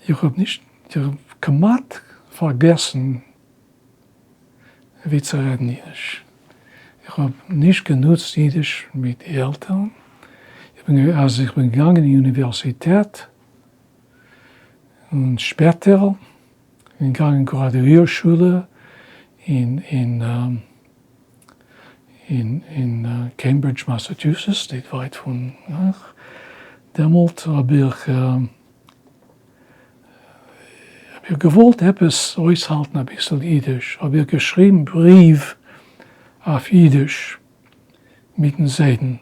איך האב נישט, איך האב כמעט פארגעסן ווי צו רעדן אידיש. איך האב נישט גענוצט אידיש מיט די עלטערן. איך בין, אז איך בין געגאנגען אין אוניווערסיטעט און שפעטער בין געגאנגען אין גראדואיר שולע אין אין אין אין קעמברידזש מאסאטשוסעטס, ניט ווייט פון אייך. דעמאלט האב איך האב איך געוואלט עפעס אויסהאלטן אביסל אידיש, האב איך געשריבן בריוו אויף אידיש מיטן זיידן.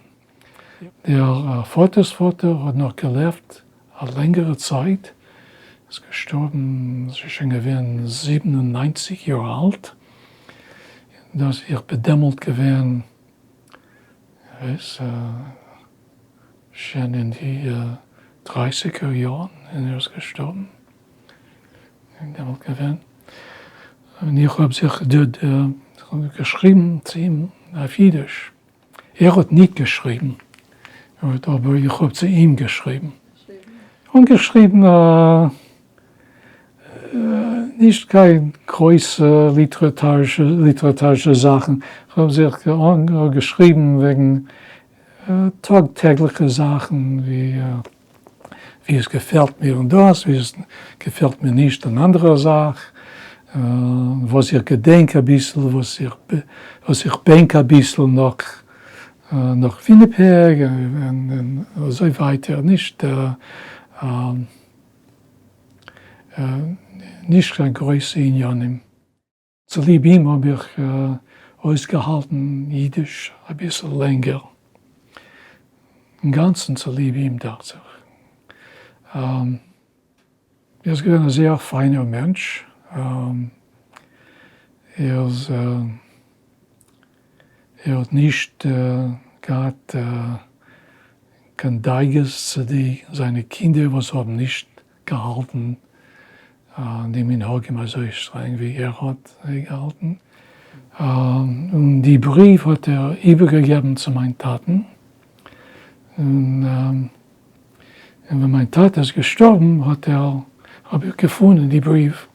דער פאטער'ס פאטער האט נאך געלעבט א לענגערע צייט, איז געשטארבן, איז שוין געווען 97 יאר אלט, דאס איך בין דעמאלט געווען, כ'ווייס, שוין אין די דרייסיגער יארן, און ער איז געשטארבן, בין דעמאלט געווען, און איך האב זיך געשריבן צו אים אויף אידיש. ער האט ניט געשריבן, אבער איך האב צו אים געשריבן. און געשריבן נישט קיין גרויסע ליטעראטארישע זאכן, כ'האב זיך געשריבן וועגן טאג טעגליכע זאכן ווי ווי עס געפעלט מיר און דאס, ווי עס געפעלט מיר נישט אן אנדערע זאך, וואס איך געדענק אביסל, וואס איך וואס איך בענק אביסל נאך נאך וויניפעג, און אזוי ווייטער, נישט נישט קיין גרויסע עניינים. צוליב אים האב איך אויסגעהאלטן אידיש אביסל לענגער, אינגאנצן צוליב אים דאכט זיך. ער איז געווען א זייער פיינער מענטש, ער איז ער האט נישט געהאט קיין דאגות צו די זיינע קינדער וואס האבן נישט געהאלטן די מנהגים אזוי שטרענג ווי ער האט זיי געהאלטן, און די בריוו האט ער איבערגעגעבן צו מיין טאטן, און ווען מיין טאטע איז געשטארבן האט ער, האב איך געפונען די בריוו.